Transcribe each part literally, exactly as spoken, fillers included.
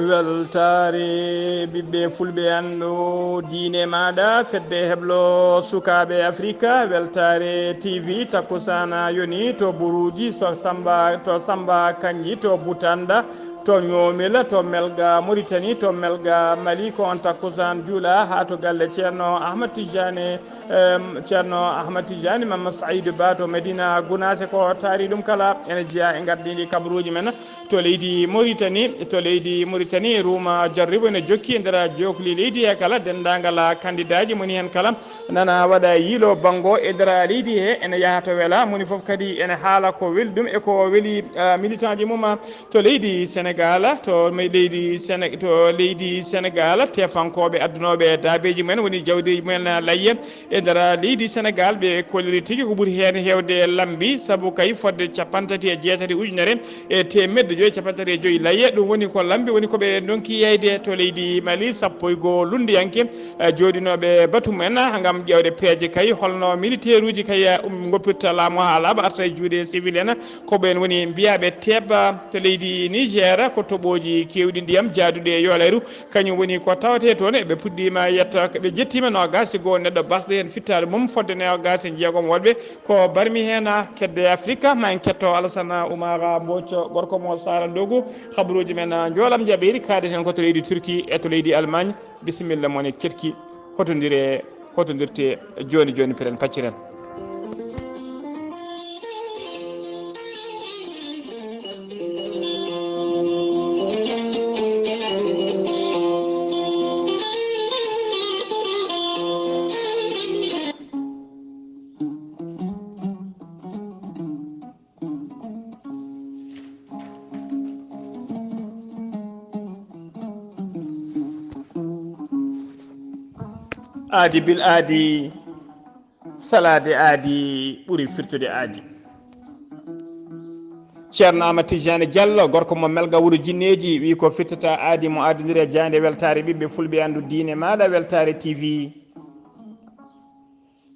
Weltaare ɓiɓɓe fulɓe, anndu diine maaɗa, fedde heblo sukaaɓe Afrika. Weltaare T V, takkusana yoni to Buruuji, so Samba, to Samba Kanji, to Butanda, to Ñoomila, to Melga Mauritanie, to Melga Mali. Ko on takkusan juula haa to galle Ceerno Ahmad Tijani, em, Ceerno Ahmad Tijani Mamma Saïd Ba to Medina Gunaas. Ko taari ɗum kala ene jeyaa e ngardiindi kabaruuji men. To leydi Mauritanie, to leydi Mauritanie, Ruuma Jarribo ene jokki e nder jookli leydi he kala denndaangal kandidaaji moni heen kala nana waɗa yiilo banngo e nder leydi he, ene yaha to wela, moni fof kadi ene haala ko weli ɗum e ko weli, ah, militant ji mum. To leydi Senegal, to me-, leydi Sene-, to leydi Senegal, tefankooɓe addunooɓe daabeeji mumen woni jawdi mumen layye, e nder leydi Senegal, ɓe kolliri tigi ko ɓuri heen heewde lambi, sabu kay fodde capanɗe tati e jeetati ujunere e teemedde joyi capanɗe tati e joyi layya. Ɗum woni ko lambi, woni ko ɓe ndonki yeyde to leydi Mali, sappo e goo lunndiyanke, eh, jooɗinooɓe batu mumen ngam ƴeewde peeje kay holno militeeruuji kay, eh, um, ngoppirta laamu haa laaɓa, arta e juuɗe civil en. Ko ɓeen woni mbiyaaɓe teeɓa to leydi Niger, ko toɓooji keewɗi ndiyam jaaduɗe e yoolayru. Kañum woni ko tawetee toon, ɓe puɗɗiima yetta, ɓe jettiima noogaas e goo neɗɗo basɗo heen fittaare mum fodde noogaas e jeegom woɗɓe. Ko barmi heen kedde Afrika, ma en ketto Alassane Oumar Mbodj, gorko mo Sara Ndogu. Habaruuji men njoolam jaɓeeri, kaadeten ko to leydi Turki e to leydi Allemagne. Bisimilla mon e ketki, hotondire, hotondirte jooni jooni, piren pacciren. Aadi bil aadi, salaade aadi ɓuri firtude aadi. Ceerno Amadou Tidiane Diallo, gorko mo Melga wuro Jinneeji, wi ko firtata aadi mo addondiri e jaaynde weltaare ɓiɓɓe fulɓe, anndu diine maaɗa, Weltaare T V.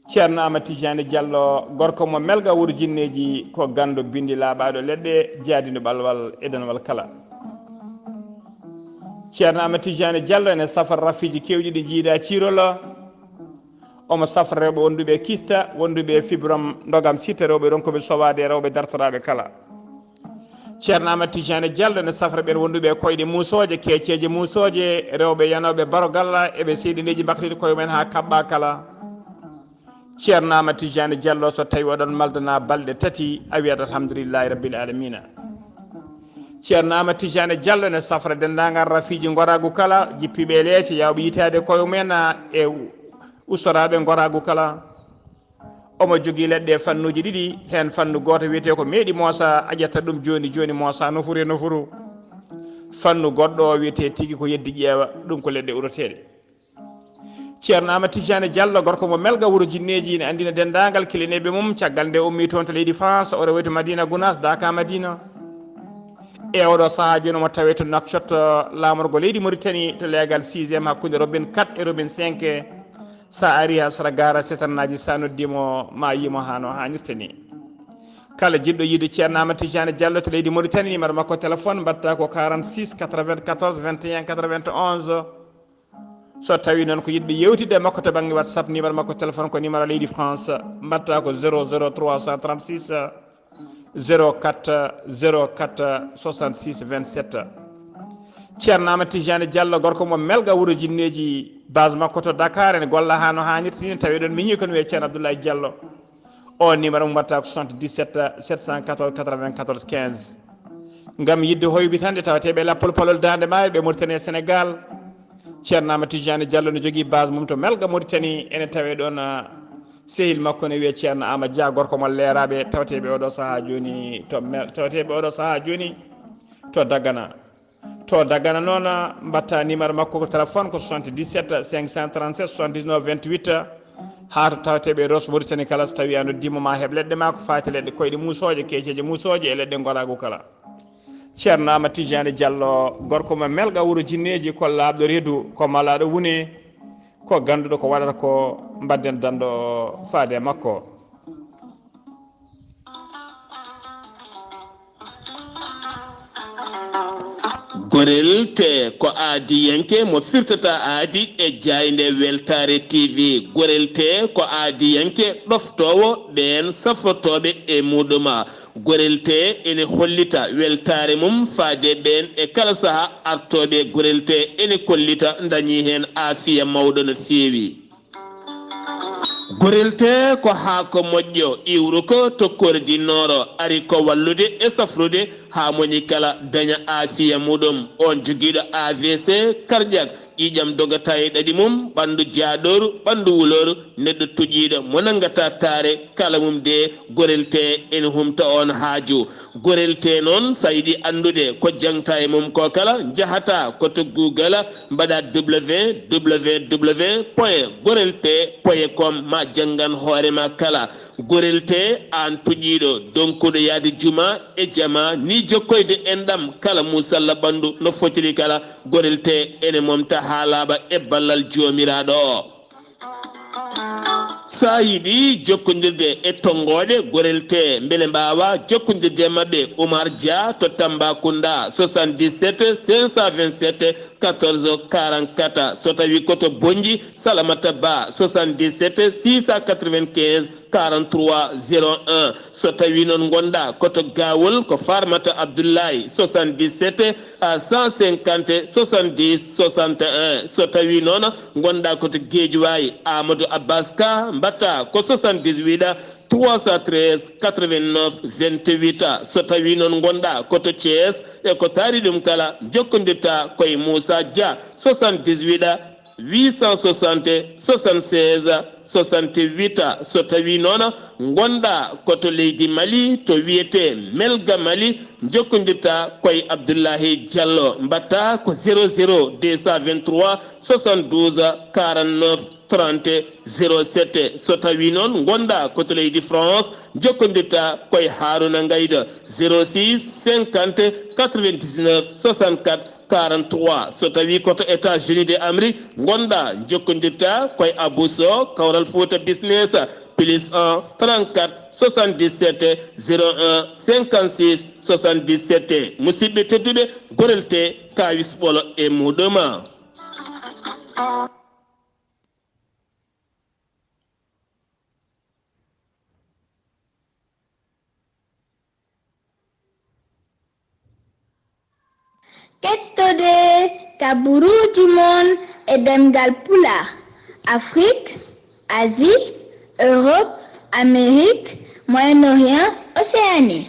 Ceerno Amadou Tidiane Diallo, gorko mo Melga wuro Jinneeji, ko ganndo binndi laaɓaaɗo leɗɗe, jaadindo ɓalwal e danwal kala. Ceerno Amadou Tidiane Diallo ene safra rafiiji keewɗi ɗi jiida ciirol. Omo safra rewɓe wonduɓe kista, wonduɓe fibrom, ndogam sitta, rewɓe ronkuɓe sowaade, rewɓe dartoraaɓe kala. Ceerno Amadou Tidiane Diallo ene safra ɓeen wonduɓe koyɗe muusooje, keeceeje muusooje, rewɓe yanooɓe baro galla, eɓe seydi ndeeji mbakkatiiɗi koye mumen haa kaɓɓa kala. Ceerno Amadou Tidiane Diallo, so tawi oɗon maldana balɗe tati, a wiyat alhamdulillahi rabbil alamina. Ceerno Amadou Tidiane Diallo ene safra denndaangal rafiiji ngoraagu kala, jippiiɓe e leese, yaawɓe yitaade koye mumen, e ustoraaɓe ngoraagu kala. Omo jogii leɗɗe fannuuji ɗiɗi, heen fannu gooto wiyetee ko meeɗi moosa, a ƴetta ɗum jooni jooni, moosa nofuru e nofuru. Fannu goɗɗo o wiyetee tigi ko yeddi ƴeewa, ɗum ko leɗɗe uroteeɗe. Ceerno Amadou Tidiane Diallo, gorko mo Melga wuro Jinneeji, ene anndina denndaangal kilineeɓe mum, caggal nde o ummii toon to leydi France, o rewoyi to Madina Gounass, Daaka Madina. E oɗo sahaa jooni omo tawee to Nouakchott, laamorgo leydi Mauritanie, to leegal sixième hakkunde Robin quatre e Robin cinq. Sa ari haa sara gaara setanaaji, sa noddi mo, ma yii mo haa no haanirta ni. Kala jiɗɗo yiide Ceerno Amadou Tidiane Diallo to leydi Mauritanie, numéro makko téléphone mbaɗta ko quarante-six quatre-vingt-quatorze vingt et un quatre-vingt-onze. So tawi noon ko yiɗɓe yewtidde e makko to bannge WhatsApp, numéro makko téléphone ko numéro leydi France, mbaɗta ko zéro zéro trois cent trente-six, zéro quatre, zéro quatre, soixante-six, vingt-sept. Ceerno Amadou Tidiane Diallo, gorko mo Melga wuro Jinneeji, base makko to Dakar, ene golla haa no haanirta ni, tawi ɗon miñi ko no wiyee Ceerno Abdoulaye Diallo. O numéro mo mbaɗta ko soixante-dix-sept sept cent quatorze quatre-vingt-quatorze quinze. Ngam yiɗde hoybitande tawateeɓe lappol palol Daande Maayo, ɓe Mauritanie e Sénégal, Ceerno Ama Tijani Diallo no jogii base mum to Melga Mauritanie, ene tawee ɗoon, ah, sehil makko ne wiyee Ceerno Ama Dia, gorko mo Leeraaɓe, tawteeɓe oɗo sahaa jooni to Mel-, tawteeɓe oɗo sahaa jooni to Dagana. To Dagana noon, ah, mbatta numéro makko ko téléphone ko soixante-dix-sept cinq cent trente-sept soixante-dix-neuf vingt-huit, haa to tawteeɓe Ross Mauritanie kala, so tawii a noddiima ma heɓ leɗɗe ma ko faati leɗɗe koyɗe muusooje, keeceeje muusooje e leɗɗe ngoraagu kala. Ceerno Ama Tijani Diallo, gorko mo Melga wuro Jinneeji, ko laaɓɗo reedu, ko malaaɗo wune, ko gannduɗo ko waɗata ko, mbaɗden danndo faade e makko. Gorel te ko aadiyanke mo firtata aadi e jaaynde Weltaare T V. Gorel te ko aadiyanke ɗoftoowo ɓeen safrotooɓe e muɗum. Gorel te ene hollita weltaare mum faade ɓeen e kala saha artooɓe. Gorel te ene kollita dañi heen aafiya mawɗo no feewi. Gorel te ko haako moƴƴo iwruko to Kori du Nord, ari ko wallude e safrude haa moni kala daña aafiya muɗum. On jogiiɗo A V C cardiaque, ƴiiƴam dogata e ɗaɗi mum, ɓanndu jaaɗooru, ɓanndu wulooru, neɗɗo tuƴiiɗo mo nanngata taare kala mum de, Gorel te ene humta on haaju. Gorel te noon, so a yiɗi anndude ko jaŋta e mum ko kala, njahata ko to Google, mbaɗa W W W point gorel te point com, ma janngan hoore ma kala. Gorel te, aan tuƴiiɗo, donkuɗo yahde juma e jama, ni jokkoyde enɗam kala muusalla ɓanndu no fotiri kala, Gorel te ene momta haa laaɓa e ballal Joomiraaɗo o. So a yiɗi jokkondirde e tonngooɗe Gorel te, mbele mbaawa jokkondirde e maɓɓe, Oumar Dia to Tambacounda, soixante-dix-sept cinq cent vingt-sept quatorze quarante-quatre. So tawii ko to Bonnji, Salamata Ba, soixante-dix-sept six cent quatre-vingt-quinze quarante-trois zéro un. So tawii noon ngonɗaa ko to Gawol, ko Farmata Abdoulaye, soixante-dix-sept à cent cinquante soixante-dix soixante et un. So tawii noon ngonɗaa ko to Guédiawaye, Amadou Abbas Ka, mbaɗtaa ko soixante-dix-huit trois cent treize quatre-vingt-neuf vingt-huit. So tawii noon ngonɗaa ko to Thiès e ko taari ɗum kala, njokkondirtaa ko e Moussa Dia, soixante-dix-huit huit cent soixante soixante-seize soixante-huit. So tawii noon ngonɗaa ko to leydi Mali, to wiyetee Melga Mali, njokkondirtaa ko e Abdullahi Diallo, mbaɗtaa ko zéro zéro deux cent vingt-trois soixante-douze quarante-neuf trente zéro sept. So tawii noon ngonɗaa ko to leydi France, njokkondirtaa ko e Haruna Ngaydo, zéro six cinquante quatre-vingt-dix-neuf soixante-quatre quarante-trois. So tawii ko to États-Unis d'Amérique ngonɗaa, njokkondirtaa ko e Abou Sow, Kawral Fouta Business, plus un trente-quatre soixante-dix-sept zéro un cinquante-six soixante-dix-sept. Musidɓe tedduɓe, Gorel te, kaawis ɓolo e muɗum. Kettode kaburuuji mon e ɗemngal Pulaar, Afrik, Asie, Europe, Amérique, Moyen-Orient, Océanie.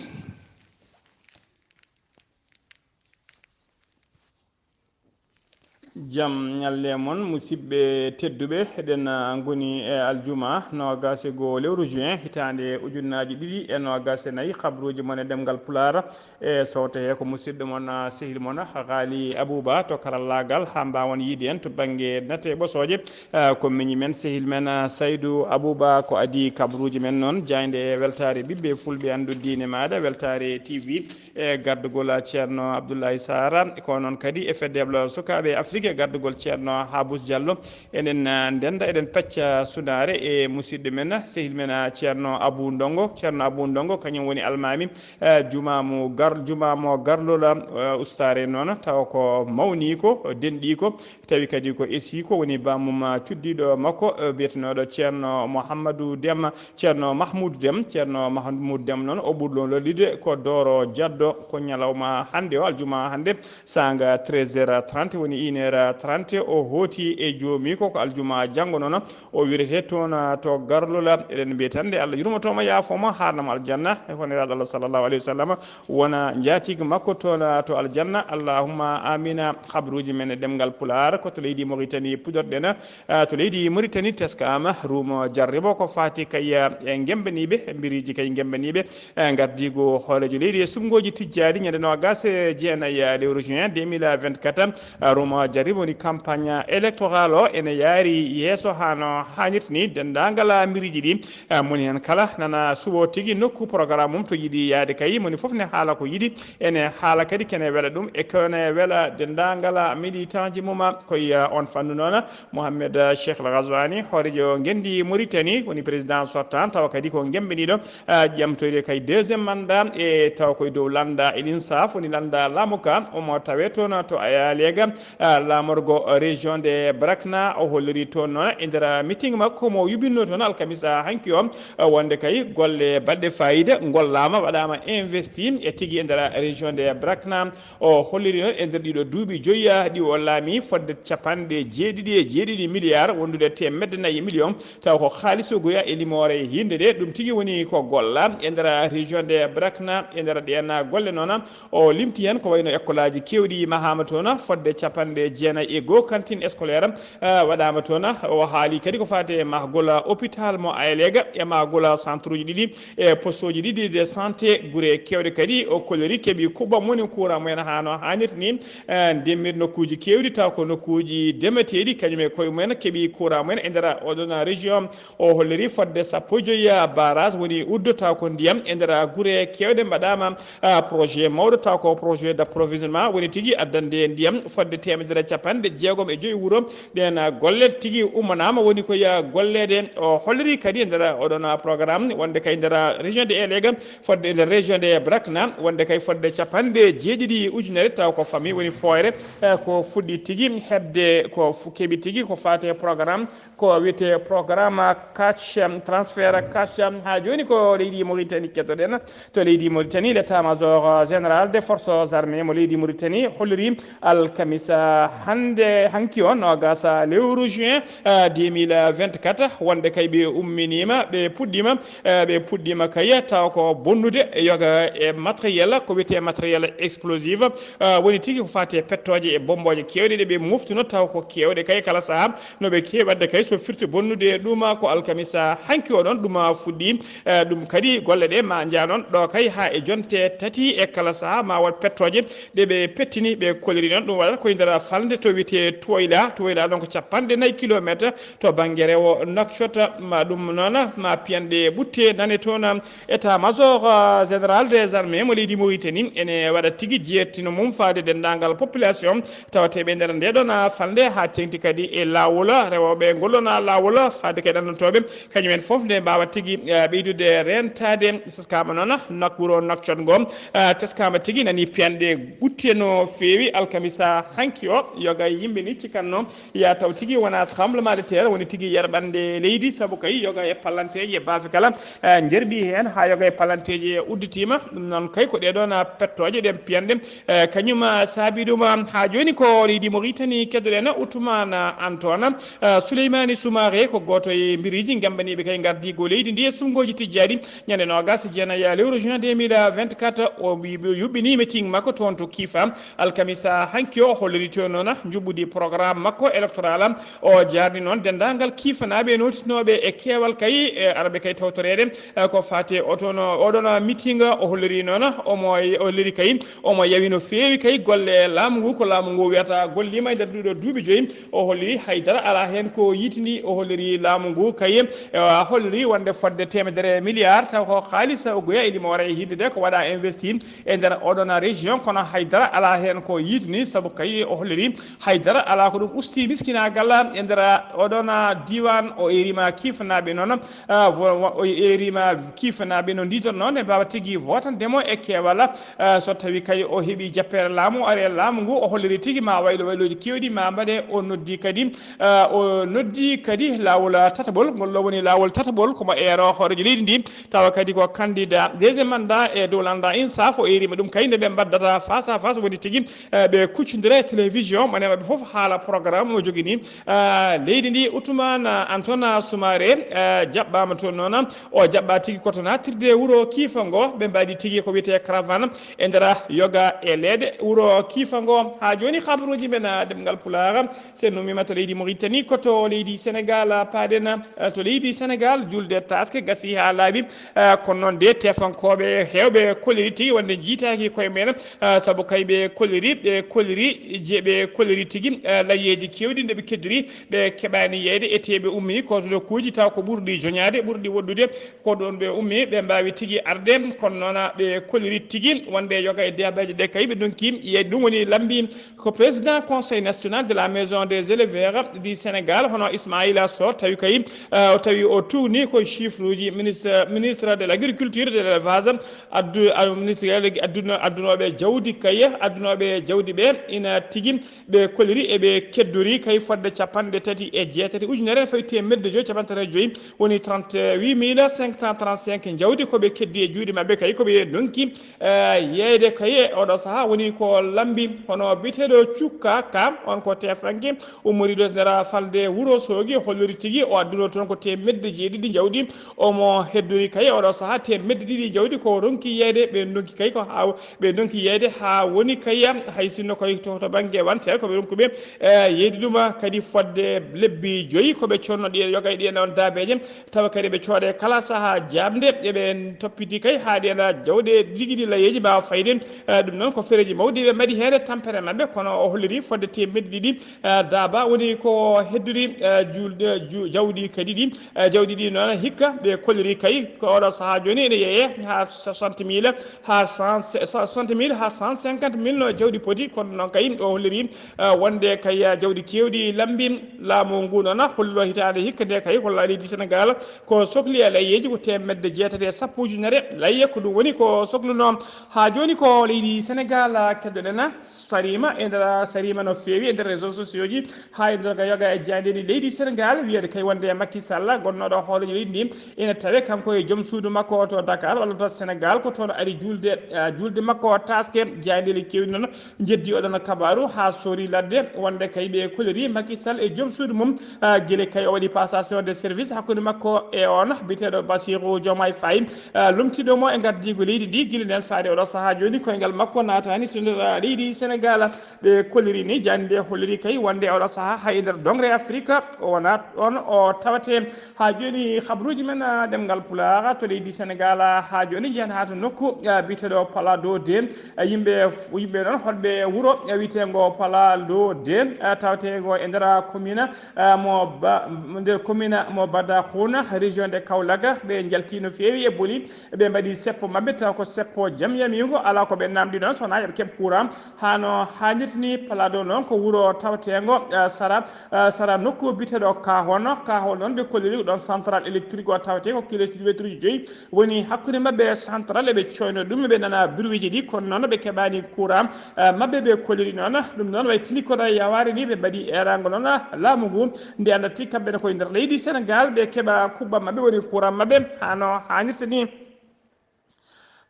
Jam ñalle mon, musidɓe tedduɓe. Eɗen, ah, ngoni e aljuma noogaas e goo lewru juin, hitaande ujunnaaji ɗiɗi e noogaas e nayi. Habruuji mon e ɗemngal Pulaar e sowte he ko musidɗo mon, ah, sehil mon, ah, Ghali Abouba to karallaagal, haa mbaawon yiide en to bannge nate ɓosooje. Ah, ko miñi men, sehil men, ah, Saydou Abouba, ko adii kabruuji men noon, jaaynde e weltaare ɓiɓɓe fulɓe, anndu diine maaɗa, weltaare T V. E gardugol Ceerno Abdoulaye Sarr, ko noon kadi e fedde heblo sukaaɓe Afrique e gardugol Ceerno Habous Diallo. Eɗen, ah, ndennda, eɗen pecca sunaare e musidɗo men, sehil men, ah, Ceerno Abou Ndongo. Ceerno Abou Ndongo, kañum woni almaami, eh, juma mo gar-, juma mo garlol, eh, ustaare noon, tawa ko mawni ko, denɗi ko, tawi kadi ko esi ko woni bamum, ah, cuddiiɗo makko, eh, biyetenooɗo Ceerno Mouhamadou Dem. Ceerno Mahmoud Dem, Ceerno Mahmoud Dem noon, o ɓurɗo lollude ko Dooro Jaddo, ko ñalawma hannde o, aljuma hannde, saanga treize heures trente, woni une heure trente, o hooti e joomi ko, ko aljuma janngo noon, o wirete toon, ah, to Garlola. Eɗen mbiya tan nde Allah yurmotooma, yaafooma, haarnama aljanna. E ko Nelaaɗo Allah sallallahu alayhi wa sallam wona njaatige makko toon, ah, to aljanna. Allahumma amina. Habruuji men e ɗemngal Pulaar ko to leydi Mauritanie puɗɗorɗen, ah, to leydi Mauritanie teskaama, Ruumo Jarribo ko faati kay, ah, e ngembaniiɓe, mbiriiji kay ngembaniiɓe, eh, ngardiigu hooreejo leydi e suɓngooji tijjaaɗi ñande noogas e jeenayi lewru juin deux mille vingt-quatre, eh, Ruumo Jarribo woni campagne électoral o ene yaari yeeso haa no haanirta ni. Denndaangal mbiriiji ɗi, eh, moni heen kala nana suɓoo tigi nokku programme mum to yiɗi yahde kay, moni fof ne haala ko yiɗi, ene haala kadi kene wela ɗum e kene wela denndaangal militant ji mum. Ko e, eh, on fannu noon, Mohamed, eh, Cheikh Al Ghazouani, hooreejo ngenndi Mauritanie, woni président sortant, tawa kadi ko ngembaniiɗo, ah, ƴamtoyde kay deuxième mandat, e tawa koye dow lannda El Insaf, woni lannda laamu ka, omo tawe toon to Ayaleega, ah, laamorgo région de Brakna. O holliri toon noon e nder meeting makko mo yuɓɓinno toon alkamisa hanki o, ah, wonde kay golle baɗɗe fayida ngollaama, waɗaama investi e tigi e nder région de Brakna. O holliri noon e nder ɗiɗo duuɓi joyi, ah, ɗi o laami fodde capanɗe jeeɗiɗi e jeeɗiɗi milliard wondude teemedde nayi e million, taw ko haalis o goya e limoore e hiinde nde. Ɗum tigi woni ko golla e nder région de Brakna. E nder ɗeen golle noon, o limti heen ko wayno école aji keewɗi mahaama toon fodde capanɗe jeenayi e goo, cantine scolaire, eh, waɗaama toon. O haali kadi ko faati e mahgol hôpital mo Ayaleega e mahgol centre uji ɗiɗi e poste uji ɗiɗi de santé gure keewɗe kadi. O kolliri keɓi kuɓɓam woni courant mumen haa no haanirta ni. Eh, ndemir nokkuuji keewɗi, taw ko nokkuuji ndemeteeɗi, kañum e koye mumen keɓi courant mumen e nder oɗon région. O holliri fodde sappo e joyi barrage woni uddo, taw ko ndiyam e nder gure keewɗe mbaɗaama, ah, projet mawɗo, taw ko projet d'approvisionnement woni tigi addande ndiyam fodde teemedere capanɗe jeegom e joyi wuro. Ɗeen golle tigi ummanaama, woni ko ya golleede. O holliri kadi e nder oɗon programme wonde kay nder région de Elega, fodde e nder région de Brakna, wonde kay fodde capanɗe jeeɗiɗi ujunere, taw ko famille woni fooyre, eh, ko fuɗɗi tigi heɓde, ko fu-, keɓi tigi ko faati e programme, ko wiyetee programme cash, transfert cash. Haa jooni ko leydi Mauritanie kettoɗen. To leydi Mauritanie, l'état-major général des forces armées mo leydi Mauritanie holliri alkamisa hannde, hanki o, noogas lewru juin, eh, deux mille vingt-quatre, wonde kay ɓe umminiima, ɓe puɗɗiima, eh, ɓe puɗɗiima kay taw ko bonnude yoga e matériel, ko wiyetee matériel explosif, eh, woni tigi ko faati e pettooje e bommbooje keewɗe ɗe ɓe moftuno, taw ko keewɗe kay kala sahaa no ɓe keewi waɗde kay so firti bonnude ɗum ko alkamisa hanki o ɗon ɗum fuɗɗi. Eh, ɗum kadi golle ɗe ma njaha noon ɗo kay haa e jonte tati e kala sahaa ma waɗ pettooje ɗe ɓe pettini, ɓe kolliri noon. Ɗum waɗata koye nder falnde to wiyetee Tuwoyla. Tuwoyla ɗon ko capanɗe nayi kilometre to bannge rewo Nouakchott. Ma ɗum noon, ma piyanɗe ɓutte nane toon. État-major, euh, général des armées mo leydi Mauritanie ene waɗa tigi jeertino mum faade denndaangal population tawateeɓe e nder nde ɗon falnde, haa teŋti kadi e laawol rewooɓe ngol ɗon laawol faade kadi ɗannotooɓe. Kañum en fof nde mbaawa tigi, eh, ɓeydude reentaade. Teskaama noon, nak-, wuro Nouakchott ngo, eh, teskaama tigi nani piyanɗe ɓutte no feewi. Alkamisa hanki o, yoga yimɓe ni cikkanno ya taw tigi wona tremblement de terre, woni tigi yerɓande leydi, sabu kay yoga e pallanteeji e baafe kala, eh, njerɓi heen, haa yoga e pallanteeji udditiima. Ɗum noon kay ko ɗee ɗoon pettooje, ɗeen piyanɗe, eh, kañum, eh, saabi ɗum. Haa jooni ko leydi Mauritanie keddoɗen Ousmane Antoine, eh, Souleymani Soumaré, ko gooto e mbiriiji ngemmbaniiɓe kay ngardiigu leydi ndi e suɓngooji tijjaaɗi. Ñande noogas e jeenayi lewru juin deux mille vingt-quatre, o wi-, o yuɓɓini meeting makko toon to Kiifa. Alkamisa hanki o holliri toon noon njuɓɓudi programme makko électoral. O jaarni noon denndaangal Kiifanaaɓe nootinooɓe e keewal kay, e arɓe kay tawtoreede, eh, ko faati e otono-, oɗon meeting. O holliri noon omo, o holliri kay omo yawi no feewi kay golle laamu ngu, ko laamu ngu wiyata golliima e nder ɗiɗo duuɓi joyi. O holliri haydara alaa heen ko yitini. O holliri laamu ngu kay, eh, holliri wonde fodde teemedere milliard taw ko haalis o goya e limoore e hidde de ko waɗa investi e nder oɗon région, kono haydara alaa heen ko yitini, sabu kay o holliri haydara alaa ko ɗum usti miskinaagal e nder oɗon diiwaan. O eeriima Kiifanaaɓe noon, ah, vo-, o eeriima Kiifanaaɓe no ndiitornoo nde mbaawa tigi vootande mo e keewal. Ah, so tawi kay o heɓi jappeere laamu, o ari e laamu ngu, o holliri tigi ma waylo waylooji keewɗi ma mbaɗe. O noddi kadi, ah, o noddi kadi laawol tataɓol, ngol ɗo woni laawol tataɓol, ko mo eero hooreejo leydi ndi, tawa kadi ko candidat deuxième mandat e dow lannda Insaf. O eeriima ɗum kay nde ɓe mbaddata face à face, woni tigi, eh, ɓe kuccondira e télévision. Manema ɓe fof haala programme no jogi ni. Ah, leydi ndi Ousmane Antoine Soumaré, ah, jaɓɓama toon noon. O jaɓɓa tigi ko to nattirde wuro Kiifa ngo. Ɓe mbaɗi tigi ko wiyetee caravane e nder yoga e leeɗe wuro Kiifa ngo. Haa jooni, habaruuji men, ah, ɗemngal Pulaar, so en ummima to leydi Mauritanie, ko to leydi Sénégal, ah, paaɗen, ah, to leydi Sénégal, julde taaske gasi haa laaɓi. Ah, kono noon de, tefankooɓe heewɓe kolliri tigi wonde njiitaaki koye men, ah, sabu kay ɓe kolliri, ɓe kolliri, je ɓe kolliri tigi, ah, layyeeji keewɗi nde ɓe keddori, ɓe keɓaani yeyde e tee ɓe ummi ko to nokkuuji taw ko ɓurɗi joñaade, ɓurɗi woɗɗude, ko ɗoon ɓe ummi, ɓe mbaawi tigi arde, kono noon ɓe kolliri tigi wonde yoga e deebeeje ɗe kay ɓe ndonki yeyde. Ɗum woni lambi ko président Conseil national de la Maison des éleveurs du Sénégal, hono Ismaïla Sow, tawi kay, eh, o tawi o tuugni ko chiffre uji ministre, ministre de l'agriculture et de l'élevage, addu, ah, ministre adduno-, addunooɓe jawdi kay, addunooɓe jawdi ɓe ina tigi ɓe kolliri e ɓe keddori kay fodde capanɗe tati e jeetati ujunere fawi teemedde joyi capanɗe tati e joyi, woni trente-huit mille cinq cent trente-cinq jawdi ko ɓe keddi e juuɗe maɓɓe kay, ko ɓe ndonki, eh, yeyde kay e oɗo sahaa. Woni ko lambi hono biyeteeɗo Cukka Ka, on ko tefanke ummoriiɗo nder falde Wuro Soogi, holliri tigi o adduno toon ko teemedde jeeɗiɗi jawdi, omo heddori kay oɗo sahaa teemedde ɗiɗi jawdi ko ronki yeyde, ɓe ndonki kay ko haa ɓe ndonki yeyde haa woni kay, hay sinno koye to, to bannge wanteere ko ɓe ronkuɓe, eh, yeyde ɗum kadi fodde lebbi joyi ko ɓe conno ɗi yoga e ɗiɗon daabeeje, tawa kadi ɓe cooda kala sahaa jaabnde, eɓe toppiti kay haa ɗiɗon jawɗe ɗiɗi ɗi layeeji mbaawa fayde. Eh, ɗum noon ko fereeji mawɗi ɓe mbaɗi heede tampere maɓɓe, kono o holliri fodde teemedde ɗiɗi, eh, daaba woni ko heddori, eh, juulde, ju-, jawɗi kadi ɗi, eh, jawɗi ɗi noon hikka ɓe kolliri kay ko oɗo sahaa jooni ene yeeye haa soixante mille, haa cent, soixante mille haa cent cinquante mille no jawdi poti, kono noon kay o holliri, eh, wonde kay, eh, jawdi keewɗi lambi laamu ngu noon holliro hitaande hikka nde kay holla leydi Sénégal ko sokli e layyeeji ko teemedde jeetati e sappo ujunere layye, ko ɗum woni ko sokluno. Haa jooni ko leydi Sénégal, ah, keddoɗen, ah, sariima e nder, ah, sariima no feewi e nder réseaux sociaux ji, haa e nder ga yoga e jaayndeeji leydi Sénégal, wiyede kay wonde Macky Sall, gonnooɗo hooreejo leydi ndi, ina tawe kanko e joom suudu makko to Dakar, walla to Sénégal, ko toon ari juulde, ah, juulde makko taaske. Jaayndeeji keewɗi noon njeddi oɗon kabaaru haa soori ladde, wonde kay ɓe kolliri Macky Sall e joom suudu mum, ah, gila kay o waɗi passation de service hakkunde makko e on biyeteeɗo Bassirou Diomaye Faye, ah, lomtiiɗo mo e ngardiigu leydi ndi. Gila ndeen faade oɗo sahaa jooni koyngal makko naataani to nder, ah, leydi Sénégal. Ɓe kolliri ni jaaynde holliri kay wonde oɗo sahaa hay nder dongre Afrique o wonaa on o tawate. Haa jooni habaruuji men, ah, ɗemngal Pulaar to leydi Sénégal, ah, haa jooni njeyan haa to nokku, ah, biyeteeɗo Palado de. Ah, yimɓe f-, yimɓe noon hoɗɓe wuro, ah, wiyeteengo Palado de, ah, taweteengo e nder commune, ah, mo Ba-, nder commune mo Badakhoune, région de Kaolack, ɓe njalti no feewi e boli. Ɓe mbaɗi seppo maɓɓe, taw ko seppo jam yamiingo, alaa ko ɓe naamndi noon, so wonaa yo ɓe keɓ courant. Haa no haanirta ni, Palado noon ko wuro taweteengo, eh, sara, eh, sara nokku biyeteeɗo Kahone. Kahone noon ɓe kolliri ko ɗoon central électrique o tawetee ko kilomeetruuji joyi woni hakkunde maɓɓe e central, eɓe coyno ɗum, eɓe nana bruitji ɗi, kono noon ɓe keɓaani courant, eh, maɓɓe ɓe kolliri noon. Ɗum noon wayi tini koɗo yawaare ni, ɓe mbaɗi eeraango noon laamu ngu, nde anndati kamɓe ne koye nder leydi Sénégal, ɓe keɓa kuɓɓam maɓɓe woni courant maɓɓe haa no haanirta ni.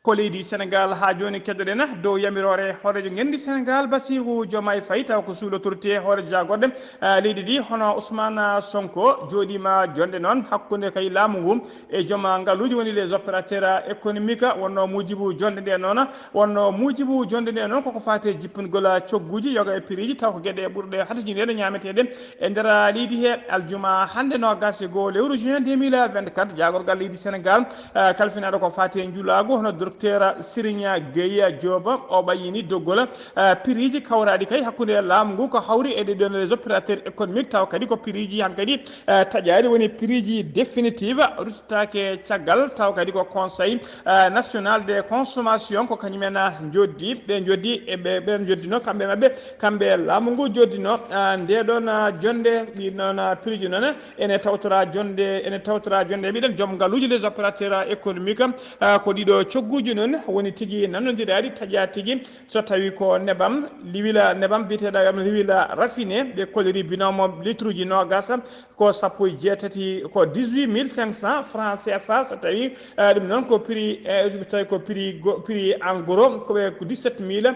Ko leydi Sénégal haa jooni keddoɗen dow yamiroore hooreejo ngenndi Sénégal Bassirou Diomaye Faye, taw ko sous l'autorité hooreejo jaagorɗe, ah, leydi ndi, hono Ousmane Sonko jooɗiima jonde noon hakkunde kay laamu ngu e joom ngaluuji woni les opérateurs économiques. Wonno muujibu jonde nde noon, wonno muujibu jonde nde noon koko faati e jippingol cogguuji yoga e prix ji, taw ko geɗe ɓurɗe hatojindeede ñaameteeɗe e nder leydi he. Aljuma hannde noogaas e goo lewru juin deux mille vingt-quatre, jaagorgal leydi Sénégal, eh, kalfinaaɗo ko faati e njulaagu, hono docteur Serigne Gueye Diop, o ɓayyini doggol, eh, prix ji kawraaɗi kay hakkunde laamu ngu ko hawri e ɗee ɗoon les opérateurs économiques, taw kadi ko prix ji hankadi, eh, taƴaaɗi woni prix ji définitive, ruttitaake caggal, taw kadi ko Conseil, eh, national de consommation, ko kañum en, ah, njoddi, ɓe njoddi e ɓe, ɓe njoddino kamɓe maɓɓe, kamɓe laamu ngu joddino, ah, nde ɗoon, ah, jonde, ɗi noon, ah, prix ji noon ene tawtora jonde, ene tawtora jonde. Mbiɗen joom ngaluuji les opérateurs économiques, ah, ko ɗiɗo cogguuji Ji noon woni tigi nanondiraaɗi, taƴaa tigi. So tawii ko nebam, liwila nebam biyeteeɗo am liwila raffiné, ɓe kolliri binoomo litruuji noogas, ko sappo e jeetati, ko dix-huit mille cinq cents francs C F A. So tawii, eh, ɗum noon ko prix, eh, so tawii ko prix go-, prix en gros, ko ɓe ko dix-sept mille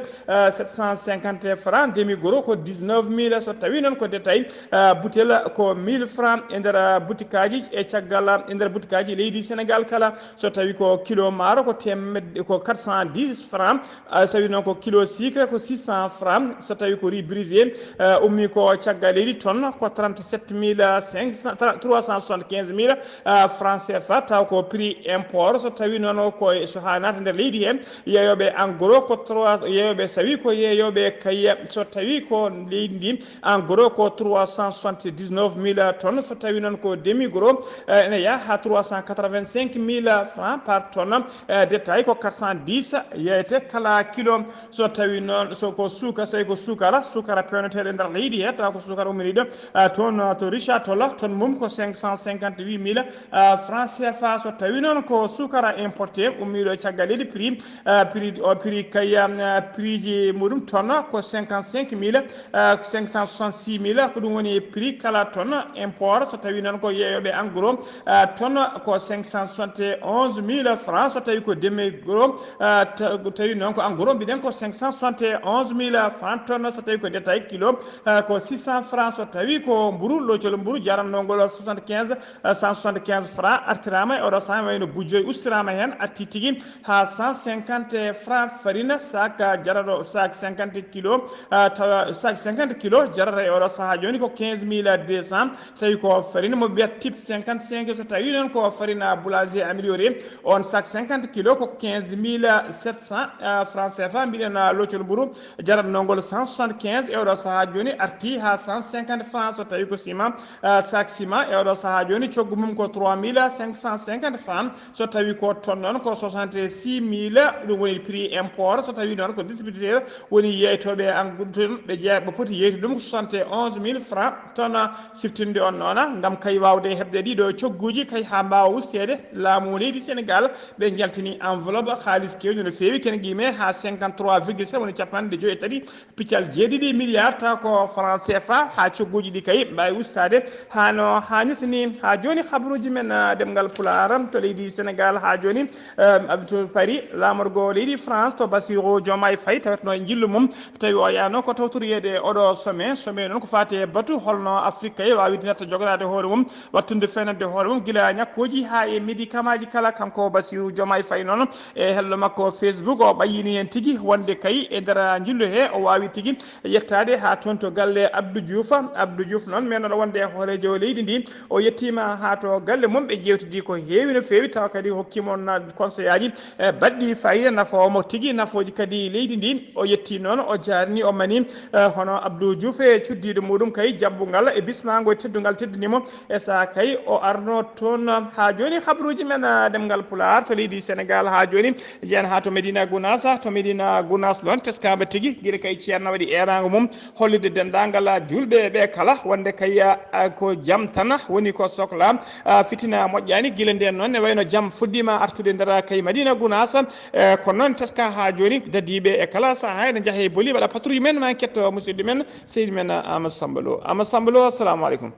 sept cent cinquante francs, demi gros ko dix-neuf mille. So tawii noon ko détail, eh, butel ko mille francs e nder, eh, butikaaji, e caggal, eh, e nder butikaaji leydi Sénégal kala. So tawii ko kilo maaro ko temedde, ko quatre cent dix francs. Ah, so tawii noon ko kilo sucre ko six cents francs. So tawii ko riz brisé, eh, ummii ko caggal leydi, tonne ko trente-sept mille cinq cents, tra-, trois cent soixante-quinze mille, eh, francs C F A, taw ko prix import. So tawii noon ko e, so haa naata nder leydi heen, yeeyooɓe en gros ko trois, yeeyooɓe, so tawii ko yeeyooɓe kay, so tawii ko leydi ndi, en gros ko trois cent soixante-dix-neuf mille tonnes. So tawii noon ko demi gros, eh, ene yaha haa trois cent quatre-vingt-cinq mille francs par tonne. Eh, détail ko quatre cent dix yeeyete kala kilo. So tawii noon, so ko suuka, so tawii ko suukara, suukara peewneteeɗo e nder leydi he, taw ko suukara umminiiɗo, eh, toon, eh, to Richard Toll, tonne mum ko cinq cent cinquante-huit mille, eh, francs C F A. So tawii noon ko suukara importé ummiiɗo caggal leydi, prix, eh, prix, o prix kay, eh, prix ji muɗum tonne ko cinquante-cinq mille, eh, cinq cent soixante-six mille, ko ɗum woni prix kala tonne import. So tawii noon ko yeeyooɓe en gros, eh, tonne ko cinq cent soixante et onze mille francs. So tawii ko demi gros, eh, ta-, tawii noon ko en gros, mbiɗen ko cinq cent soixante et onze mille francs tonne. So tawii ko détail kilo, eh, ko six cents francs. So tawii ko mburu, loocol mburu jarannoo ngol soixante-quinze, eh, cent soixante-quinze francs, artiraama e oɗo sahaa, wayno bujjoy ustiraama heen, artii tigi haa cent cinquante francs. Farine sac, eh, jaraɗo sac cinquante kilo, eh, tawa sac cinquante kilo jarata e oɗo sahaa jooni ko quinze mille deux cents. Tawi ko farine mo mbiyat type cinquante-cinq, so tawii noon ko farine boulanger amélioré, on sac cinquante kilo ko quinze mille sept cents, eh, francs C F A. Mbiɗen, eh, loocol mburu jaratnoo ngol cent soixante-quinze e oɗo sahaa jooni artii haa cent cinquante francs. So tawii ko ciment, eh, sac ciment e oɗo sahaa jooni coggu mum ko trois mille cinq cent cinquante francs. So tawii ko tonne noon ko soixante-six mille, ɗum woni prix import. So tawii noon ko distributeur woni yeeytooɓe en gros toon, ɓe jeeya, ɓe poti yeeytude ɗum ko soixante et onze mille francs tonne. Siftinde on noona, ngam kay waawde heɓde ɗiɗo cogguuji kay haa mbaawa usteede, laamu leydi Sénégal ɓe njaltini enveloppe haalis keewɗo no feewi, kene qimee haa cinquante-trois virgule sept, woni capanɗe joyi e tati piccal jeeɗiɗi milliards, taw ko francs C F A, haa cogguuji ɗi kay mbaawi ustaade haa no haanirta ni. Haa jooni, habruuji men, ah, ɗemngal Pulaar to leydi Sénégal. Haa jooni, eh, to Paris, laamorgo leydi France, to Bassirou Diomaye Faye, tawatno e njillu mum, tawi o yaano ko tawtoriyeede oɗo sommet. Sommet noon ko faati e batu holno Afrique kay waawi dinata jogoraade hoore mum, wattude fenande hoore mum, gila ñakkooji haa e médicamentji kala. Kanko Bassirou Diomaye Faye noon, e hello makko Facebook, o ɓayyini heen tigi wonde kay e nder njillu he o waawi tigi yettaade haa toon to galle Abdou Diouf. Abdou Diouf noon, men oɗo wonde e hooreejo leydi ndi, o yettiima haa to galle mum, ɓe njeewtidi ko heewi no feewi, tawa kadi hokkiima on conseil aji, e, baɗɗi faayiida, nafoowo mo tigi, nafooji kadi leydi ndi. O yetti noon, o jaarni, o mani, e, hono Abdou Diouf e cuddiiɗo muɗum kay, jabbungal e bismaango e teddungal teddini mo. E saha kay o arno toon. Haa jooni, habruuji men, ah, ɗemngal Pulaar to leydi Sénégal. Haa jooni, njeyan haa to Medina Gounass. To Medina Gounass noon, teskaama tigi, gila kay ceerno waɗi eeraango mum hollitde denndaangal, ah, juulɓe ɓe kala, wonde kay, ah, ko jam tan woni ko sokla, ah, fitina moƴƴaani. Gila ndeen noon, ne wayno jam fuɗɗiima artude nder kay Medina Gounass. Eh, kono noon, teska haa jooni, dadiiɓe e kala sahaa ene njaha e boli, mbaɗa patrouille men, ma en ketto musidɗo men, seydi men, ah, Amadou Samba Lo. Amadou Samba Lo, assalamu aleykum.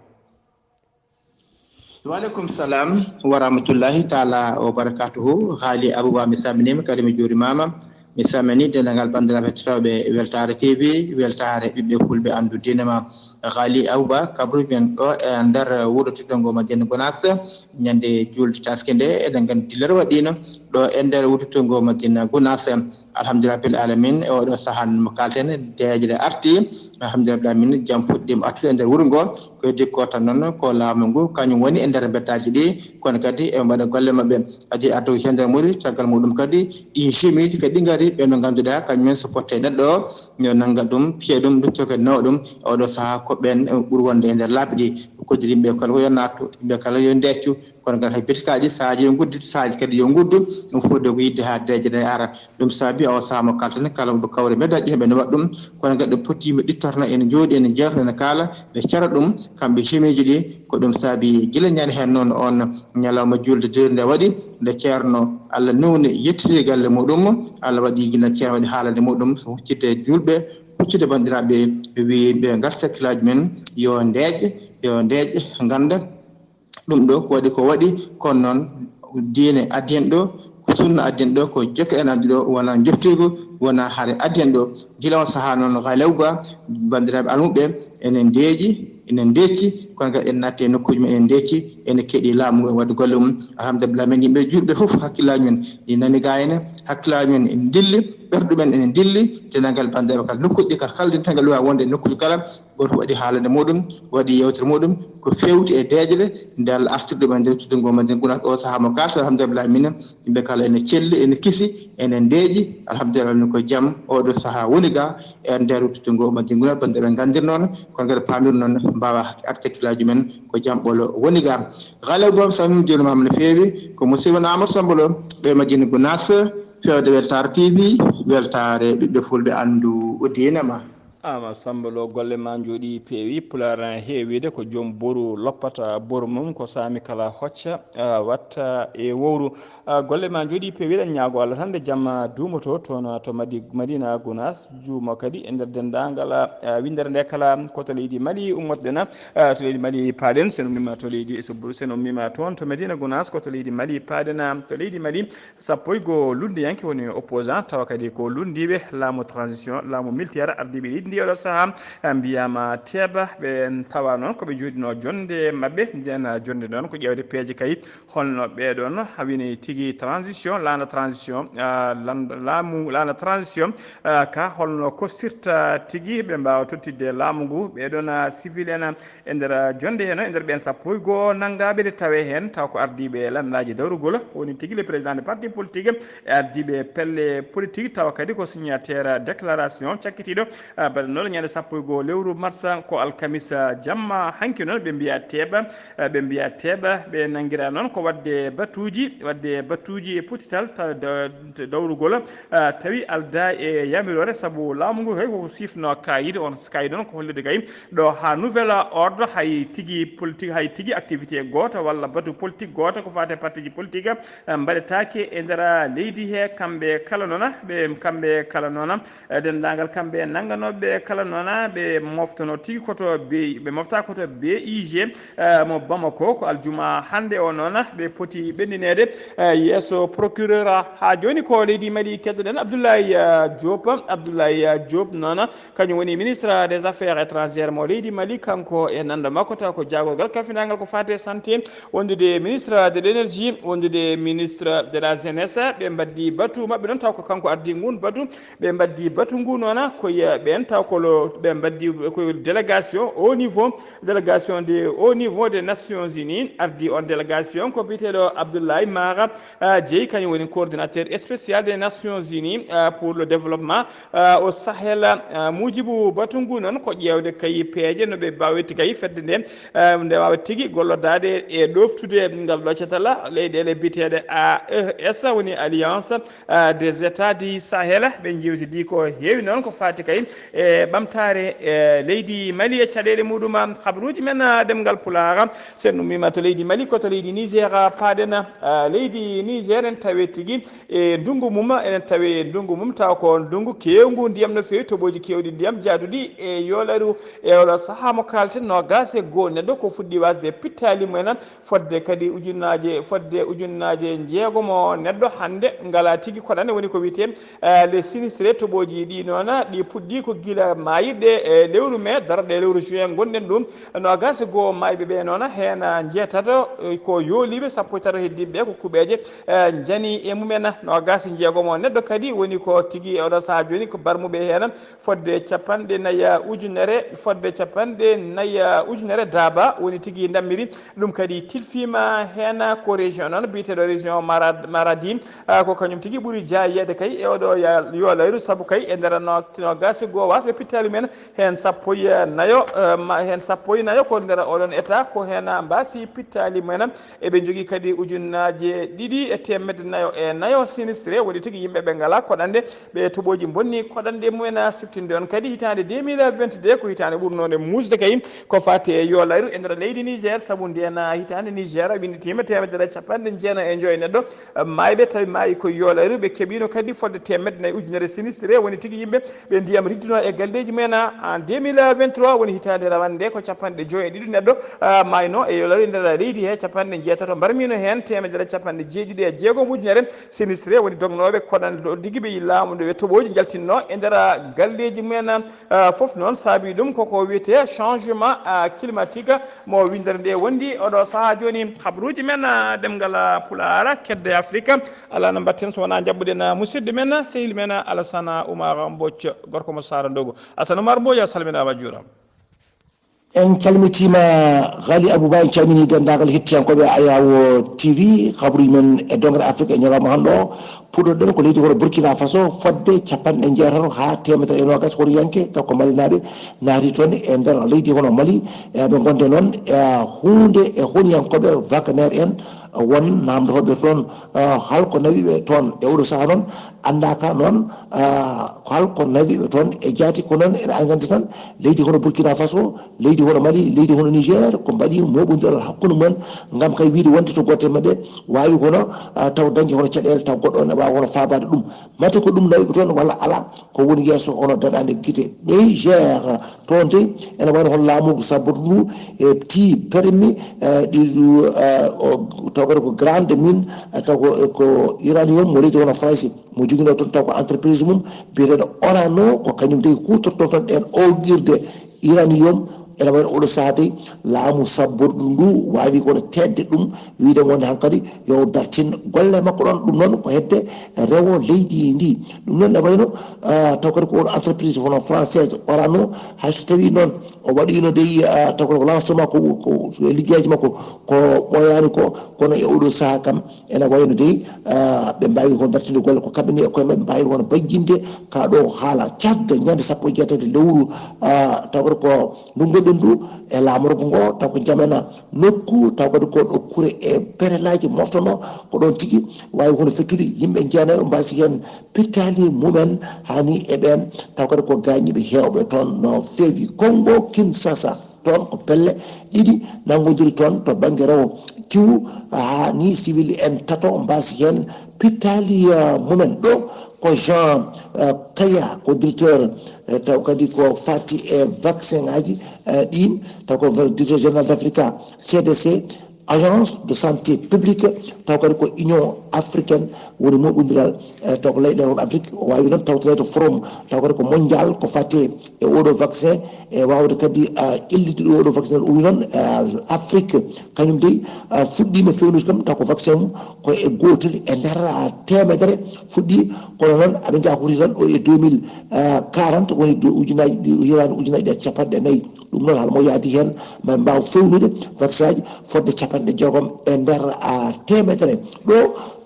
Wa aleykum salam wa rahmatullahi taala wa barakatuhu. Haali Abouba, mi salminiima, kadi mi juurimaama. Mi salmini denndaangal banndiraaɓe hettotooɓe Weltaare T V, Weltaare ɓiɓɓe Fulɓe, anndu diine ma. Haali Abouba, kabruuji men ɗo e nder wuro tedduɗo ngo Madina Gounass, ñande juulde taske nde, eɗen nganndi dillere waɗiino ɗo e nder wuro tedduɗo ngo Madina Gounass. Alhamdulillah rabbil alamin, e oɗo sahaa mo kalten, deeƴre arti. Alhamdulillah rabbil alamin, jam fuɗɗiima artude e nder wuro ngo. Ko heddi ko tan noon, ko laamu ngu, kañum woni e nder mbeddaaji ɗi, kono kadi e mbaɗa golle maɓɓe. Adi addu heen nder muri, caggal muɗum kadi, ɗi chimieji kadi ɗi ngari, ɓe no ngannduɗaa, kañum en so potte e neɗɗo o, yo nannga ɗum, piya ɗum, lutto kadi nawa ɗum. E oɗo sahaa ko ɓeen, eh, ɓuri wonde e nder laabi ɗi. koddiri yimɓe kala ko yo nattu, yimɓe kala yo ndeccu. Kono kadi hay bitikaaji saaji yo nguddu, saaji kadi yo nguddu. Ɗum fof de ko yidde haa deeƴere ara. Ɗum saabi o sahaa mo kalten kala mo kawre meddaji himɓe ne waɗa ɗum. Kono kadi ɗo pottiima ɗittorno ene njooɗi ene jeewta ene kaala ɓe cara ɗum kamɓe jeunes ji ɗi. Ko ɗum saabi gila ñande heen noon on ñalawma julde derde nde waɗi, nde ceerno Allah newni yettiri galle muɗum. Allah waɗi gila ceerno waɗi haalande muɗum so huccitde julɓe, huccitde banndiraaɓe, wi ɓe ngarta hakkillaaji men yo ndeeƴ, yo ndeeƴ ngannda ɗum ɗo ko waɗi ko waɗi. Kono noon diine addi en ɗo, ko sunna addi en ɗo, ko jokke en addi ɗo, wona njoftiigu, wona hare addi en ɗo. Gila on sahaa noon, Galew Ba, banndiraaɓe almuɓe, enen ndeeƴi, enen ndeecci, kono kadi en natti e nokkuuji men, enen ndeecci, enen keɗi laamu ngu e waɗde golle mum. Alhamdulillah, min yimɓe julɓe fof hakkillaaji men ɗi nani ga ene, hakkillaaji men ene ndilli, ɓerɗe men ene ndilli, dendagal banndiraaɓe kala nokkuuji ɗi kala, kala ɗin tagal ɗum waawi wonde e nokkuuji kala, gooto waɗi haalande muɗum, waɗi yewtere muɗum, ko feewti e deeƴre nde Allah artirɗe men nder tudde ngo men nder gunas o sahaa mo kaalta. Alhamdulillah, minen yimɓe kala ene celli, ene kisi, ene ndeeƴi. Alhamdulillah, minen ko jam oɗo sahaa woni ga e nder tudde ngo men nder gunas, banndiraaɓe nganndir noon, kono kadi paamir noon mbaawa artikilaaji men ko jam ɓolo woni ga. Galew Ba, mi salmini jooni ma no feewi, ko musidɗo men Amadou Samba Lo, ɗo e Madina Gunas, feewde weltaare T V, weltaare ɓiɓɓe fulɓe anndu diine ma. Ama Samba Lo, golle ma njooɗi peewi, pulaar heewiide ko joom boru loppata boru mum, ko saami kala hocca, ah, watta e wowru. Ah, golle ma njooɗi peewi, eɗen ñaago Allah tan nde jamma duumoto toon to Madi-, Madina Gunas, juumo kadi e nder denndaangal, ah, winndere nde kala ko to leydi Mali ummotoɗen, ah, to leydi Mali paaɗen, sen ummima to leydi Sobbudu, sen ummima toon to Madina Gunas ko to leydi Mali paaɗen, ah, to leydi Mali. Sappo e goo lunndiyanke woni opposant, tawa kadi ko lunndiiɓe laamu transition, laamu militaire, ardiiɓe leydi ndi oɗo sahaa, eh, mbiyaama teeba. Ɓe tawa noon ko ɓe jooɗino jonnde maɓɓe. Nden, eh, jonnde noon ko ƴeewde peeje kay, holno ɓee ɗoon hawini tigi transition, laana transition, ah, lan-, laamu laana transition, ah, ka holno kostirta tigi ɓe mbaawa tottidde laamu ngu. Ɓee ɗoon, ah, civil en, ah, e nder, ah, jonnde heen, e nder ɓeen sappo e goo nanngaaɓe, nde tawee heen taw ko ardiiɓe landaaji dawrugol, woni tigi le président de parti politique e ardiiɓe pelle politique, tawa kadi ko signataire déclaration cakkitiiɗo, ah, baɗanooɗo ñande sappo e goo lewru mars, ko alkamisa jamma hanki noon, ɓe mbiya teeɓa, ah, ɓe mbiya teeɓa, ɓe nanngira noon ko waɗde batuuji, waɗde batuuji e pottital ta-, da-, dawrugol, ah, tawi aldaa e yamiroore, sabu laamu ngu kay koko sifno kaayit, on kaayit noon ko hollirde kay ɗo haa nouvel ordre, hay tigi politique, hay tigi activité gooto walla batu politique gooto ko faati e partiji politique, eh, mbaɗetaake e nder leydi he. Kamɓe kala noon, ɓe, kamɓe kala noon, eh, denndaangal kamɓe nannganooɓe kala noon, ɓe moftono tigi koto B-, ɓe mofta koto B I G, eh, mo Bamako, ko aljuma hannde o noon, ɓe poti ɓennineede, eh, yeeso procureur. Haa jooni ko leydi Mali keddoɗen Abdoulaye, eh, Diop. Abdoulaye, eh, Diop noon, kañum woni ministre des affaires étrangères mo leydi Mali, kanko e nanda makko, taw ko jaagorgal kalfinaangal ko faati e santé, wondude ministre de l'énergie, wondude ministre de la jeunesse. Ɓe mbaddi batu maɓɓe noon, taw ko kanko addi ngun batu. Ɓe mbaddi batu ngu noon, ko ye-, ɓeen taw ko lo-, ɓe mbaddi ko délégation au niveau, délégation de au niveau des Nations Unies, addi on délégation ko biyeteeɗo Abdoulaye Mara, ah, Dieye, kañum woni coordinateur spécial des Nations Unies, ah, pour le développement, ah, au Sahel. Ah, muujibu batu ngu noon ko ƴeewde kay peeje no ɓe mbaawirta kay fedde nde, ah, nde waawa tigi gollodaade e ɗoftude ngal ɗo catal leyɗeele biyeteeɗe A E S, woni Alliance, ah, des États du Sahel. Ɓe njeewtidi ko heewi noon ko faati kay e ɓamtaare, e leydi Mali e caɗeele muɗum. Habruuji men, ah, ɗemngal Pulaar, sen ummima to leydi Mali, ko to leydi Niger paaɗen. Ah, leydi Niger en tawe tigi e ndunngu mum, enen tawi e ndunngu mum, taw ko ndunngu keewngu ndiyam no feewi, toɓooji keewɗi ndiyam jaaduɗi e yoolaaru. E oɗo sahaa mo kaalten, noogaas e goo neɗɗo ko fuɗɗi wasde pittaali mumen, fodde kadi ujunnaaje, fodde ujunnaaje njeegomo neɗɗo hannde ngalaa tigi koɗane, woni ko wiyetee, eh, les sinistrés. Toɓooji ɗi noon, ɗi puɗɗi ko gila maayirɗe e lewru mai, darɗe lewru juin ngonɗen ɗum. Noogaas e goo maayɓe ɓe noon, heen njeetato, eh, ko yooliiɓe, sappo e tato heddiiɓe ɓe ko kuɓeeje, eh, njani e mumen. Noogaas e njeegomo neɗɗo kadi woni ko tigi e oɗo sahaa jooni ko barmuɓe heen, fodde capanɗe nayi ujunere, fodde capanɗe nayi ujunere daaba woni tigi ndammiri. Ɗum kadi tilfiima heen ko région noon biyeteeɗo région Mara-, Maradi, ah, ko kañum tigi ɓuri jaayeede kay e oɗo ya-, yoolaaru, sabu kay e nder no-, noogaas e goo was Pittaali men heen sappo e nayo, eh, ma heen sappo e nayo ko nder oɗon état, ko heen mbaasi pittaali men. Eɓe njogii kadi ujunnaaje ɗiɗi e teemedde nayo e nayo sinistré, woni tigi yimɓe ɓe ngalaa koɗande, ɓe toɓooji bonni koɗande mumen. A siftinde on kadi hitaande deux mille vingt-deux ko hitaande ɓurnoonde muusde kay ko faati e yolayru e nder leydi Niger, sabu ndeen hitaande Niger winnditiima teemedere capanɗe jeenayi e joy neɗɗo maayɓe tawi maayi ko yolayru. Ɓe keɓiino kadi fodde teemedde nayi ujunere sinistré, woni tigi yimɓe ɓe ndiyam ridduno e galleeji mumen. En deux mille vingt-trois woni hitaande rawande nde ko capanɗe joy e ɗiɗi neɗɗo, ah, maayno e yolayru e nder leydi he, capanɗe jeetato mbarmiino heen, teemedere capanɗe jeeɗiɗi e jeegom ujunere sinistré, woni dognooɓe koɗande ɗo tigi ɓe laamu nde ɓe toɓooji njaltinno e nder galleeji mumen. Ah, fof noon saabii ɗum koko wiyetee changement, ah, climatique. Mo winndere nde wondi oɗo sahaa jooni. Habruuji men, ah, ɗemngal, ah, Pulaar, kedde Afrika, alaa no mbaɗten so wonaa njaɓɓuɗen, ah, musidɗo men, sehil men, ah, Alassane Oumar Mbodj, gorko mo Saara Ndogo. Alassane Oumar Mbodj, a salminaama, a juuraama. En calmitiima Ghali Abouba, en calminii denndaangal hettiyankooɓe Ayawo T V, habruuji men e dongre Afrika e ñalawma hannde o. Puɗɗoɗen ko leydi hono Burkina Faso, fodde capanɗe jeetato haa teemedere e noogas hono yanke, taw ko Malinaaɓe naati toon e nder leydi hono Mali. E ɓe ngonde noon e huunde e honiyankooɓe Wagner en, won naamndotooɓe toon, ah, hol ko nawi ɓe toon e oɗo sahaa noon, anndaaka noon, ah, hol ko nawi ɓe toon e jaati. Ko noon ene anndi tan leydi hono Burkina Faso, leydi hono Mali, leydi hono Niger, ko mbaɗi mooɓondiral hakkunde mumen ngam kay wiyde wonde to gooto e maɓɓe waawi kono, ah, taw dañde hono caɗeele, taw goɗɗo o ne waawa hono faabaade ɗum. Mate ko ɗum nawi ɓe toon walla alaa, ko woni yeeso hono daɗaande gite. Niger, toon de, ene wayno hono laamu ngu sabbudu ndu, e ti permis, eh, ɗi, eh, o, taw kadi ko grande mine, eh, taw ko, ko uranium mo leydi hono Faransi. Mo joginoo toon taw ko entreprise mum biyeteeɗo Orano, ko kañum dey huutortoo toon ɗeen oogirde uranium. Ene wayno oɗo sahaa dey laamu sabbordu ndu waawi kono teetde ɗum, wiyde mo wonde hankadi yo dartin golle makko ɗoon. Ɗum noon ko hedde rewo leydi ndi. Ɗum noon ne wayno, ah, taw kadi ko oɗo entreprise hono française Orano, hay so tawii noon o waɗiino dey, ah, taw kadi ko lancement ko, ko liggeyaaji makko ko ɓooyaani ko, kono e oɗo sahaa kam ene wayno dey, ah, ɓe mbaawi ko dartinde golle ko kamɓe ni e koye maɓɓe mbaawi kono bajjinde ka ɗo haala. Caggal ñande sappo e jeetati lewru, ah, taw kadi ko ndu ngonɗen ndu e laamorgo ngo, taw ko jamana nokku, taw kadi ko ɗo kure e perelaaji moftono, ko ɗoon tigi waawi hono fettude yimɓe jeenayo mbaasi heen pittaali mumen, haa ni e ɓeen, taw kadi ko gaañiiɓe heewɓe toon no feewi. Kongo Kinshasa, toon ko pelle ɗiɗi nanngodiri toon to bannge rewo kiwu, haa ni civil en tato mbaasi heen pittaali, ah, mumen. Ɗo ko Jean, ah, Kaya, ko directeur, eh, taw kadi ko faati e vaccin ngaji, eh, ɗin, taw ko directeur général d'Africa, C D C, Agence de santé publique, taw kadi ko Union africaine woni moɓondiral, eh, taw ko leyɗe hono Afrique, o waawi noon tawtoreede forum, taw kadi ko mondial, ko faati e oɗo vaccin, e waawde kadi, ah, illitde oɗo vaccin, o wi noon, ah, Afrique kañum dey, ah, fuɗɗiima fewnude kam, taw ko vaccin mum ko e gootel e nder, ah, teemedere fuɗɗi, kono noon aɓe njaha hoti tan ɗo e deux mille quarante, woni do ujunaaji ɗi, hitaande ujunaaji ɗiɗi e capanɗe nayi. Ɗum noon, hala mo yaadi heen, ma mbaaw fewnude vaccin aji fodde capanɗe jeegom e nder, ah, teemedere. Ɗo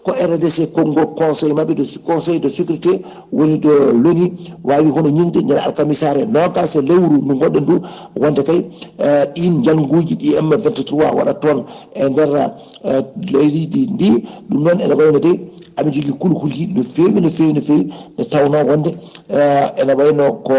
ko R D C Congo, conseil maɓɓe de, conseil de sécurité woni de l'ONU, waawi hono ñiŋde ñande alkamisaare noogas e lewru ndu ngonɗen ndu, wonde kay, eh, ɗiin njannguuji ɗi M vingt-trois waɗat toon e nder, eh, leydi ndi. Ɗum noon ene wayno de aɓe njogii kulhuli no feewi, no feewi, no feewi, nde tawnoo wonde, eh, ene wayno ko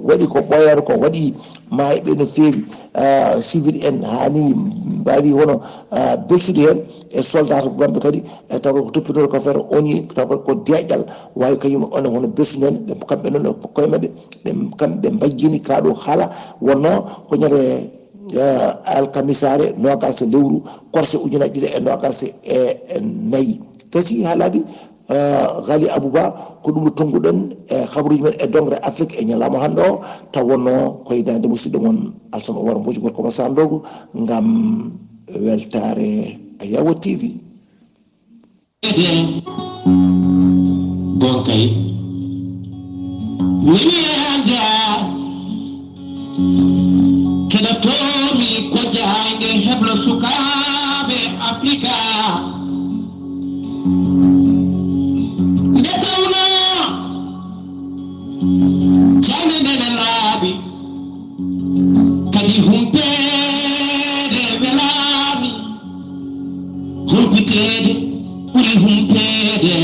waɗi ko ɓooyaani ko waɗi maayɓe no feewi, ah, civil en haa ni mbaawi hono, ah, belsude heen e soldat wonɓe kadi, e taw ko toppitooɗo ko affaire ONU, taw ko deeƴƴal waawi kañum on hono belsude heen. Ɓe kamɓe noon e koye maɓɓe, ɓe kamɓe mbajjini kaa ɗo haala wonnoo ko ñande, ah, alkamisaare noogas e lewru korse ujunaaji ɗiɗi e noogas e nayi. Gasi haa laaɓi, eh, Ghali Abouba, ko ɗum ɗo tonnguɗen e habaruuji men e dongre Afrique e ñalawma hannde o, taw wonnoo ko e daande musidɗo mon Alassane Oumar Mbodj, gorko mo Saara Ndogo, ngam weltaare Ayawo T V. Gonkay. Mimi anda. Keɗotoomi ko jaange heblo sukaaɓe Afrika. Nde tawnoo jaange nde ne Humputeede ɓuri humpeede.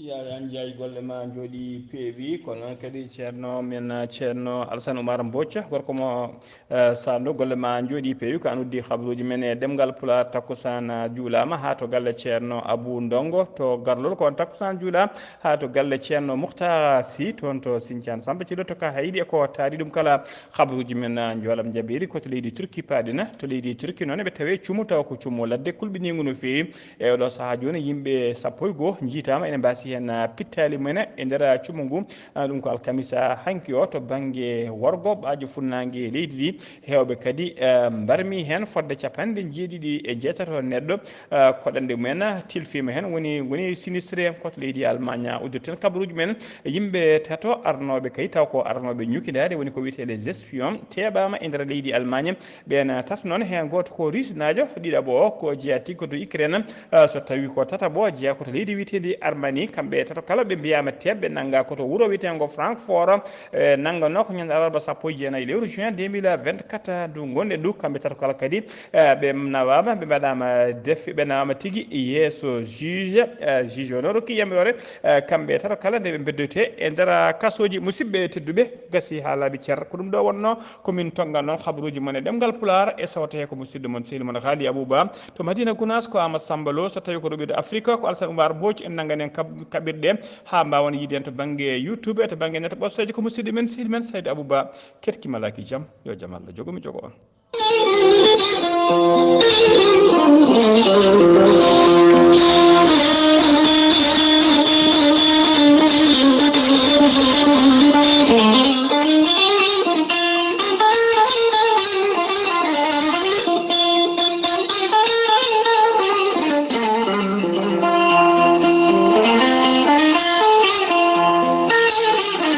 Yaya Ndiaye, golle ma njooɗi peewi. Ko noon kadi ceerno men, ceerno Alsane Oumar Mbocca, gorko mo eh, Sando, golle ma njooɗi peewi. Ko an uddi habruuji men e ɗemngal Pulaar. Takkusaan juulaama haa to galle ceerno Abou Ndongo to Garlol, ko on takkusaan juula haa to galle ceerno Mouhtar Sy toon to Sinthiane Samba Thilo to Kahayɗi. E ko taari ɗum kala, habruuji men, eh, njoolam jabiiri ko to leydi Turki paaɗina. To leydi Turki noon eɓe tawe cumu, tawa ko cumu ladde kulɓiniingu no feewi. E oɗo sahaa jooni, yimɓe sappo e goo njiitaama ene mbaasi heen, ah, pittaali mumen e nder, ah, cumu ngu. Ah, ɗum ko alkamisa hanki o to bannge worgo, ɓaajo funnaange leydi ndi. Heewɓe kadi, ah, mbarmi heen fodde capanɗe jeeɗiɗi e jeetato neɗɗo, ah, koɗanɗe mumen tilfiima heen, woni, woni sinistré. Ko to leydi Allemagne uddirten kabaruuji men. Yimɓe tato arnooɓe kay, taw ko arnooɓe ñukindaade, woni ko wiyetee les espions, teeɓaama e nder leydi Allemagne. Ɓeen tato noon, heen gooto ko Rusinaajo, ɗiɗaɓo o ko jeyaa tigi ko to Ukraine. Ah, so tawii ko tataɓo o jeyaa ko to leydi wiyeteendi Armani. Kamɓe tato kala ɓe mbiyaama teeɓɓe, nanngaa ko to wuro wiyeteengo Francfort. E nannganoo ko ñande alarba sappo e jeenayi lewru juin deux mille vingt-quatre ndu ngonɗen ndu. Kamɓe tato kala kadi, eh, ɓe nawaama, ɓe mbaɗaama defi, ɓe nawaama tigi yeeso juge. Eh, juge o noon rokki yamiroore, eh, kamɓe tato kala nde ɓe mbeddoytee e nder kasooji. Musidɓe tedduɓe, gasi haa laaɓi cer. Ko ɗum ɗo wonnoo ko min tonnganoo habruuji mon e ɗemngal Pulaar, e sawto hee ko musidɗo mon, sehil mon Haali Abouba to Madina Gounass. Ko Amadou Samba Lo, so tawii ko ɗo ɓiɗɗo Afrique, ko Alassane Oumar Mbodj, en nanngan en kab-, kaɓirɗe haa mbaawen yiide en to bannge YouTube e to bannge net ɓossoje. Ko musidɗo men, sehil men Saydou Abouba. Keɗki malaaki jam, yo jam Allah jogo mi jogo on.